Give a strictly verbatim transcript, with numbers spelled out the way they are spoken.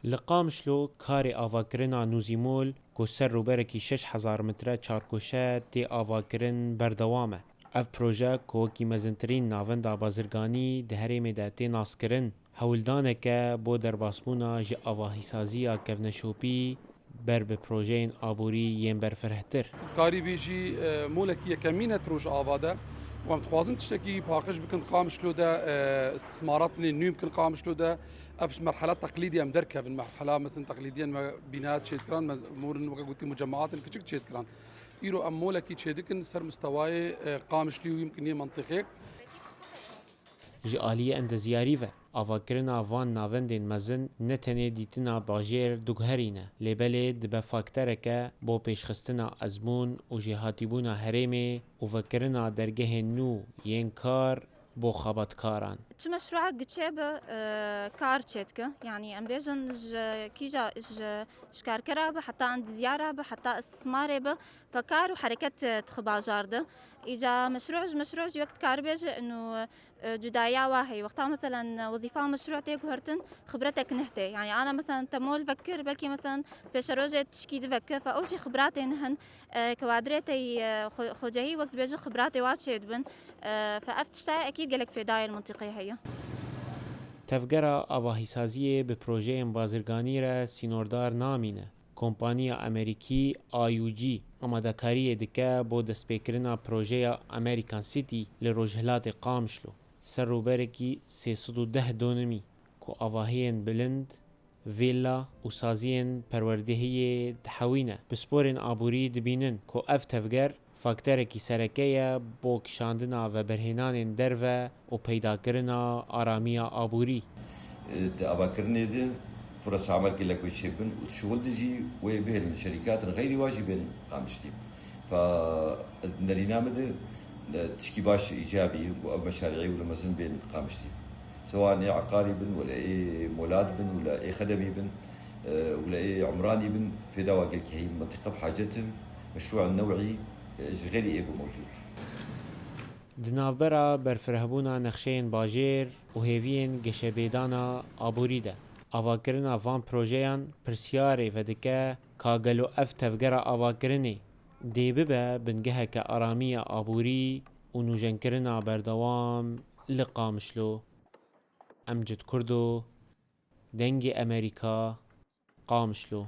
Li Qamişlo karê avakirina Nûzîmol ku ser rûberekî şeş hezar metre çarkoşe tê avakirin berdewam e. Ev proje ku wekî mezintirîn navenda bazirganî di herêmê de tê naskirin, hewldaneke bo derbasbûna ji avahîsaziya kevneşopî ber bi projeyên aborî yên berfirehtir. Dikarî bêjî, e, molekî yekemîn e di Rojava de. Û em dixwazin tiştekî paqij bikin Qamişlo de, e, istismaratên nû bikin Qamişlo de. Ev ji merhela teqlîdî em derkevin. Merhela, mesela, teqlîdiyên me bîna çêdikiran, me morin weke gotî mucemaatên kiçik çêdikiran. Îro em molekî çêdikin ser mistewayê, e, Qamişlî û yimkinî yê mentiqê. Ji aliyê endezyarî ve, avakirina van navendên mezin ne tenê dîtina bajêr diguherîne, lê belê dibe faktereke bo pêşxistina ezmûn û jêhatîbûna herêmê û vekirina dergehên nû yên kar bo xebatkaran. Çi meşrûa giçê bi, e, kar çêdike. Yanî em bêjin ji kîja, ji, ji karkera bi, heta endezyara bi, heta istismarê bi, fekar û hereket, e, dixe bajar de. Îca meşrû ji meşrû jî wek dikaribêje, inu, e, cudaya wa heye. Wexta, meselen, wezîfa meşrû tê guhertin, xibretek nih tê. Yanî, ana, meselen, te mol vekir, belkî, meselen, pêşerojê tişkî di vekir, fe ew jî xibratê nihin, e, kewadirê te yî, e, xwe-, xwecehî wek dibêjin xibratê wa çêdibin. E, fe ev tiştaya ekîd gelek fêdayê li mintiqê heye. Tevgera avahîsaziyê bi projeyên bazirganî re sînordar namîne. Kompaniya Amerîkî I U G amadekariyê dike bo destpêkirina projeya American City li rojhilatê Qamişlo, ser rûberekî sê sed û deh donimî ku avahiyên bilind, vîlla û saziyên perwerdehiyê dihewîne. Pisporên aborî dibînin ku ev tevger fakterekî sereke ye bo kişandina veberhênanên derve û peydakirina aramiya aborî. Di avakirinê de furesa emel gelek wê çêbin û di şixul de jî wê bihêlin şerîkatên xeyrî wa jî bên Qamişlî. Fa ez nerîna min de, e, tişkî baş îcabî û ev meşarî ewle mezin bên Qamişlî. Sewa ê eqarî bin, wele ê molad bin, wele ê xedemî bin, e, wele ê umranî bin, fêda wa gelkî heyî mintiqe bi hacet in, meşrû new'î, e, ji xeyrî ê bû mewcûd. Di navbera berfirehbûna nexşeyên bajêr û hêviyên geşebêdana aborî de, avakirina van projeyan pirsyarê vedike ka gelo ev tevgera avakirinê dê bibe bingeheke aramiya aborî û nûjenkirina berdewam li Qamişlo. Emcid Kurdo, Dengê Amerîka, Qamişlo.